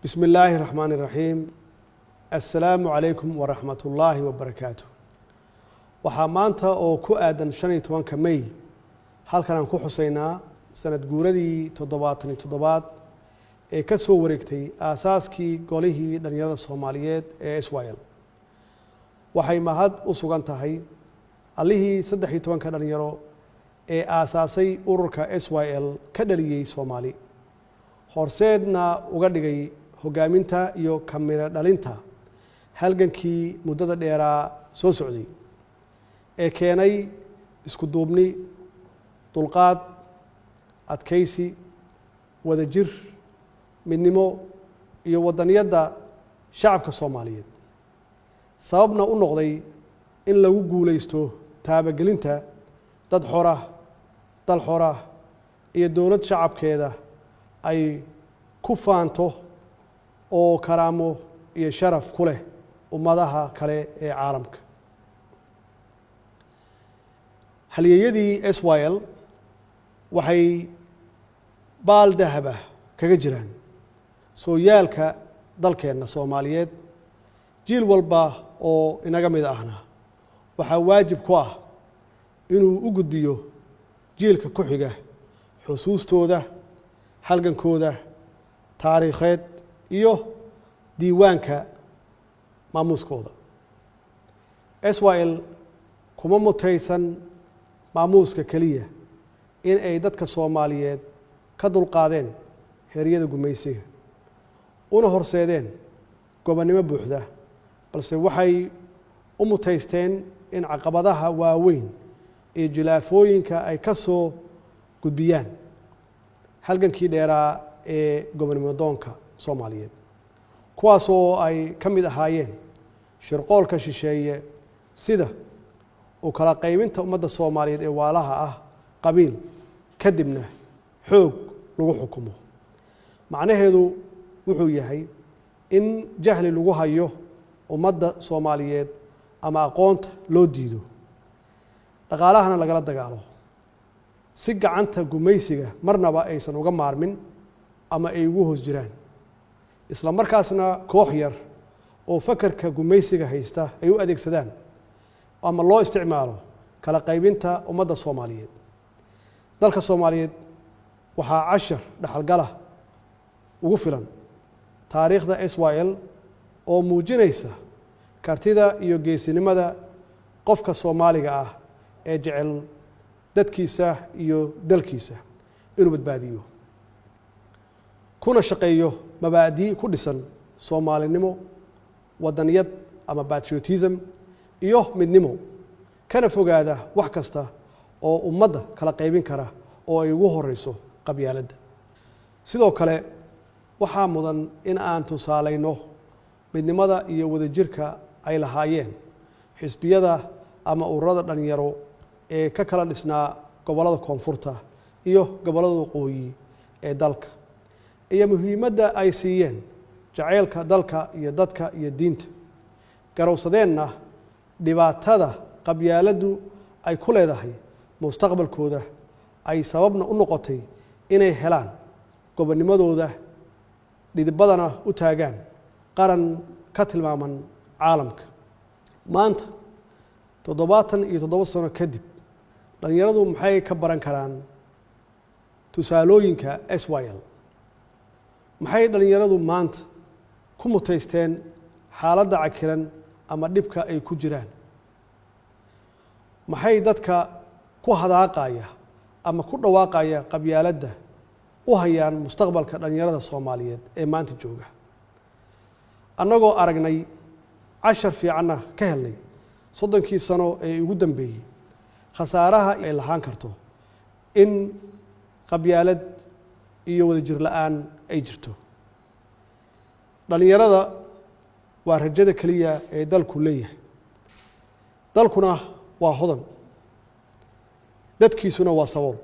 Bismi illaahi raxmaani raxiim. Assalaamu calaykum waraxmat ullaahi wabarakaatu. Waxaa maanta oo ku aadan 15-ka May halkan aan ku xusaynaa sanad guuradii 77aad ee ka soo wareegtay aasaaskii Golihii Dhallinyarada Soomaaliyeed ee SYL. Waxay mahad u sugan tahay allihii 13-ka dhalinyaro ee aasaasay ururka SYL ka dhaliyey Soomaali, horseedna uga dhigay hoggaaminta iyo kamiro dhalinta halgankii muddada dheeraa soo socday ee keenay isku duubni, dulqaad, adkaysi, wadajir, midnimo iyo waddaniyadda shacabka Soomaaliyeed, sababna u noqday in lagu guulaysto taabagelinta dad xora, dal xora iyo dowlad shacabkeeda ay ku faanto oo karaamo iyo sharaf ku leh ummadaha kale ee caalamka. Halyeeyadii SYL waxay baal dahaba kaga jiraan sooyaalka dalkeenna Soomaaliyeed. Jiil walba oo inaga mid ahna waxaa waajib ku ah inuu u gudbiyo jiilka ku xiga xusuustooda, halgankooda taariikheed iyo diiwaanka maamuuskooda. SYL kuma mutaysan maamuuska keliya in ay dadka Soomaaliyeed ka dulqaadeen heeryada gumaysiga una horseedeen gobonnimo buuxda, balse waxay u mutaysteen in caqabadaha waaweyn iyo jilaafooyinka ay ka soo gudbiyaan halgankii dheeraa ee gobonnimo doonka Soomaaliyeed, kuwaas oo ay ka mid ahaayeen shirqoolka shisheeye, sida u kala qaybinta ummadda Soomaaliyeed ee waalaha ah qabiil, kadibna xoog lagu xukumo, macnaheedu wuxuu yahay in jahli lagu hayo ummadda Soomaaliyeed ama aqoonta loo diido, dhaqaalahana lagala dagaalo si gacanta gumaysiga marnaba aysan uga maarmin ama ay ugu hoos jiraan, isla markaasna koox yar oo fakarka gumaysiga haysta ay u adeegsadaan ama loo isticmaalo kala qaybinta ummadda Soomaaliyeed. Dalka Soomaaliyeed waxaa cashar dhaxalgala ugu filan taariikhda SYL oo muujinaysa kartida iyo geesinimada qofka Soomaaliga ah ee jecel dadkiisa iyo dalkiisa inuu badbaadiyo, kuna shaqeeyo mabaadii ku dhisan Soomaalinimo, waddaniyad ama patriotism iyo midnimo, kana fogaada wax kasta oo ummadda kala qaybin kara oo ay ugu horeyso qabyaaladda. Sidoo kale waxaa mudan in aan tusaalayno midnimada iyo wadajirka ay lahaayeen xisbiyada ama ururada dhalinyaro ee ka kala dhisnaa gobollada koonfurta iyo gobollada waqooyi ee dalka, iyo muhiimadda ay siiyeen jaceylka dalka iyo dadka iyo diinta, garowsadeenna dhibaatada qabyaaladdu ay ku leedahay mustaqbalkooda, ay sababna u noqotay inay helaan gobonnimadooda, dhidibadana u taagaan qaran ka tilmaaman caalamka. Maanta, 77 sano kadib, dhallinyaradu maxay ka baran karaan tusaalooyinka SYL? Maxay dhallinyaradu maanta ku mutaysteen xaaladda cakiran ama dhibka ay ku jiraan? Maxay dadka ku hadaaqaya ama ku dhawaaqaya qabyaaladda u hayaan mustaqbalka dhallinyarada Soomaaliyeed ee maanta jooga? Annagoo aragnay, cashar fiicanna ka helnay 30-kii sano ee ugu dambeeyey khasaaraha ay lahaan karto in qabyaalad iyo wadajir la-aan ay jirto, dhallinyarada waa rajada keliya ee dalku leeyahay. Dalkuna waa hodan, dadkiisuna waa sabool.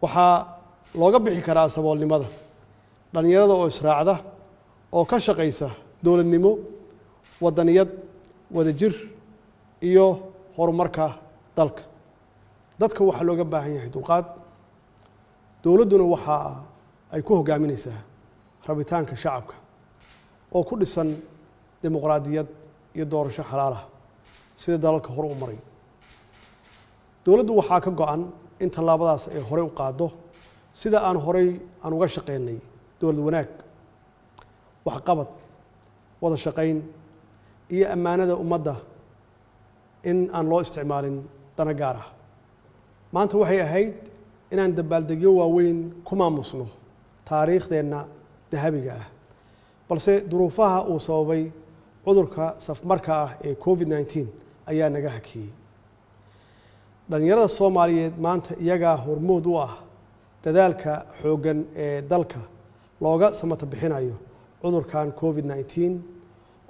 Waxaa looga bixi karaa saboolnimada dhallinyarada oo israacda oo ka shaqaysa dowladnimo, waddaniyad, wadajir iyo horumarka dalka. Dadka waxaa looga baahan yahay dulqaad, dowladduna waxa ay ku hoggaaminaysaa rabitaanka shacabka oo ku dhisan dimuqraadiyad iyo doorasho xalaal ah sida dalalka hore u maray. Dowladdu waxaa ka go-an in tallaabadaas ay horey u qaaddo sida aan horey aan uga shaqeynay dowlad wanaag, waxqabad, wada shaqayn iyo ammaanada ummadda in aan loo isticmaalin dana gaar ah. Maanta waxay ahayd inaan dabaaldegyo waaweyn ku maamusno taariikhdeenna dahabiga ah, balse duruufaha uu sababay cudurka safmarka ah ee COVID-19 ayaa naga hakiyey. Dhallinyarada Soomaaliyeed maanta iyagaa hormood u ah dadaalka xooggan ee dalka looga samata bixinayo cudurkan COVID-19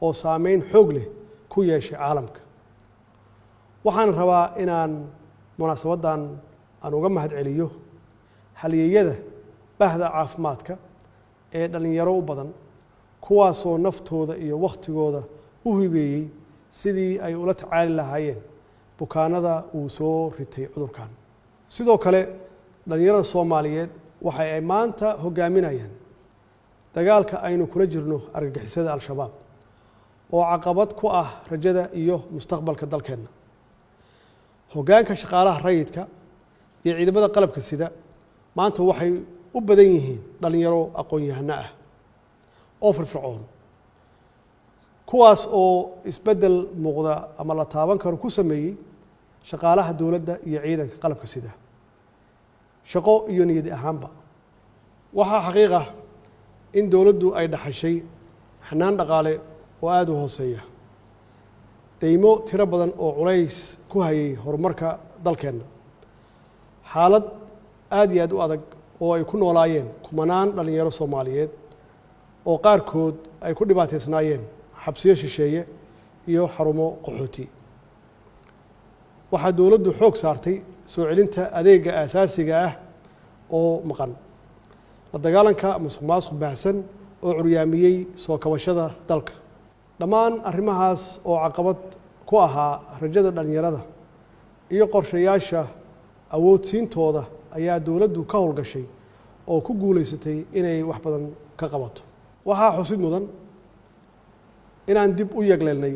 oo saameyn xoog leh ku yeeshay caalamka. Waxaan rabaa inaan munaasabaddan aan uga mahad celiyo halyeeyada bahda caafimaadka ee dhallinyaro u badan, kuwaasoo naftooda iyo wakhtigooda u hibeeyey sidii ay ula tacaali lahaayeen bukaanada uu soo ritay cudurkan. Sidoo kale, dhallinyarada Soomaaliyeed waxa ay maanta hoggaaminayaan dagaalka aynu kula jirno argagixisada Al-Shabaab oo caqabad ku ah rajada iyo mustaqbalka dalkeenna. Hoggaanka shaqaalaha rayidka iyo ciidamada qalabka sida maanta waxay u badan yihiin dhallinyaro aqoon-yahano ah oo firfircoon, kuwaas oo isbeddel muuqda ama la taaban karo ku sameeyey shaqaalaha dowladda iyo ciidanka qalabka sida, shaqo iyo niyadi ahaanba. Waxaa xaqiiq ah in dowladdu ay dhaxashay xanaan dhaqaale oo aada u hooseeya, deymo tiro badan oo culays ku hayay horumarka dalkeenna, xaalad aada iyo aad u adag oo ay ku noolaayeen kumanaan dhallinyaro Soomaaliyeed oo qaarkood ay ku dhibaataysnaayeen xabsiyo shisheeye iyo xarumo qaxooti. Waxaa dowladdu xoog saartay soo celinta adeegga aasaasiga ah oo maqan, la dagaalanka musuq maasuq baahsan oo curyaamiyey soo kabashada dalka. Dhammaan arrimahaas oo caqabad ku ahaa rajada dhallinyarada iyo qorshayaasha awoodsiintooda ayaa dowladdu ka howlgashay oo ku guulaysatay inay wax badan ka qabato. Waxaa xusid mudan inaan dib u yagleelnay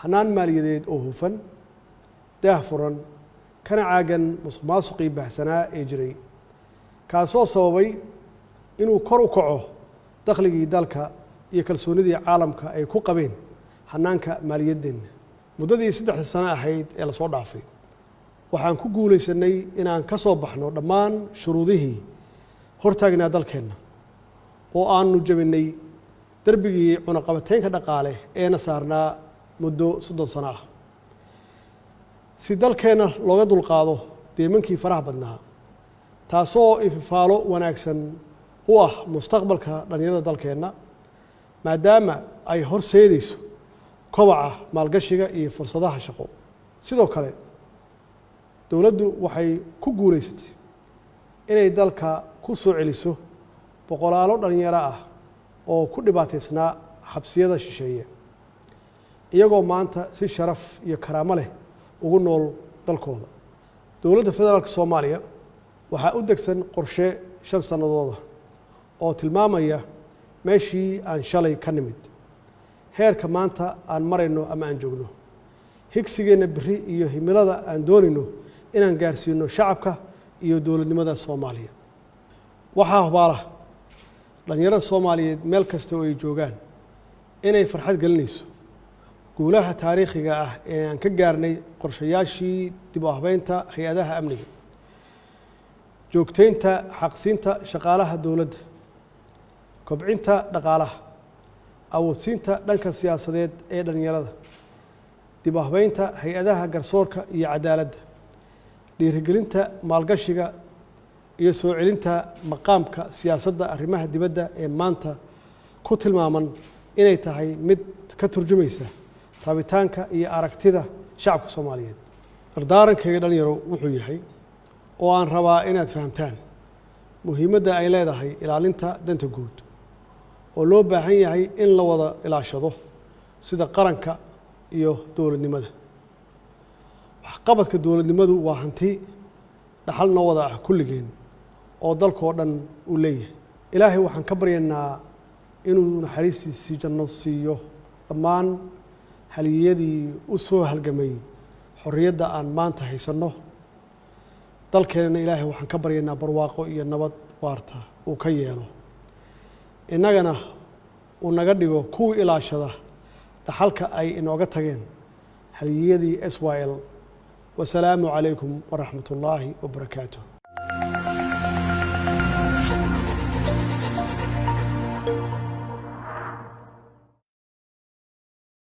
hanaan maaliyadeed oo hufan, daah furan, kana caagan musuq maasuqii baahsanaa ee jiray, kaasoo sababay inuu kor u kaco dakhligii dalka iyo kalsoonidii caalamka ay ku qabeen hanaanka maaliyaddeenna. Muddadii 3da sano ahayd ee lasoo dhaafay, waxaan ku guulaysanay inaan ka soo baxno dhammaan shuruudihii hortaagnaa dalkeenna oo aanu jabinay darbigii cunaqabateynka dhaqaale eena saarnaa muddo 30 sano ah, si dalkeenna looga dulqaado deemankii faraha badnaa, taasoo ififaalo wanaagsan u ah mustaqbalka dhallinyarada dalkeenna, maadaama ay horseedayso kobaca maalgashiga iyo fursadaha shaqo. Sidoo kale, dowladdu waxay ku guulaysatay inay dalka ku soo celiso boqolaalo dhallinyaro ah oo ku dhibaataysnaa xabsiyada shisheeye, iyagoo maanta si sharaf iyo karaamo leh ugu nool dalkooda. Dowladda Federaalka Soomaaliya waxaa u degsan qorshe 5 sannadooda oo tilmaamaya meeshii aan shalay ka nimid, heerka maanta aan marayno ama aan joogno, higsigeenna berri iyo himilada aan doonayno inaan gaarsiino shacabka iyo dowladnimada Soomaaliya. Waxaa hubaala dhallinyarada Soomaaliyeed meel kasta oo ay joogaan inay farxad gelinayso guulaha taariikhiga ah ee aan ka gaarnay qorshayaashii dib u habeynta hay-adaha amniga, joogteynta xaqsiinta shaqaalaha dowladda, kobcinta dhaqaalaha, awoodsiinta dhanka siyaasadeed ee dhallinyarada, dib u habeynta hay-adaha garsoorka iyo cadaaladda, dhiirigelinta maalgashiga iyo soo celinta maqaamka siyaasadda arrimaha dibadda ee maanta ku tilmaaman inay tahay mid ka turjumaysa rabitaanka iyo aragtida shacabka Soomaaliyeed. Dardaarankayga dhalinyaro wuxuu yahay oo aan rabaa inaad fahamtaan muhiimadda ay leedahay ilaalinta danta guud oo loo baahan yahay in la wada ilaashado, sida qaranka iyo dowladnimada. Waxqabadka dowladnimadu waa hanti dhaxal noo wada ah kulligeen oo dalkoo dhan uu leeyahay. Ilaahay waxaan ka baryaynaa inuu naxariistiisii janno siiyo dhammaan haliyadii u soo halgamay xorriyadda aan maanta haysanno. Dalkeenana Ilaahay waxaan ka baryaynaa barwaaqo iyo nabad waarta uu ka yeelo, innagana uu naga dhigo kuwii ilaashada dhaxalka ay inooga tageen haliyadii SYL. Wasalaamu calaykum waraxmat ullaahi wabarakaatuh.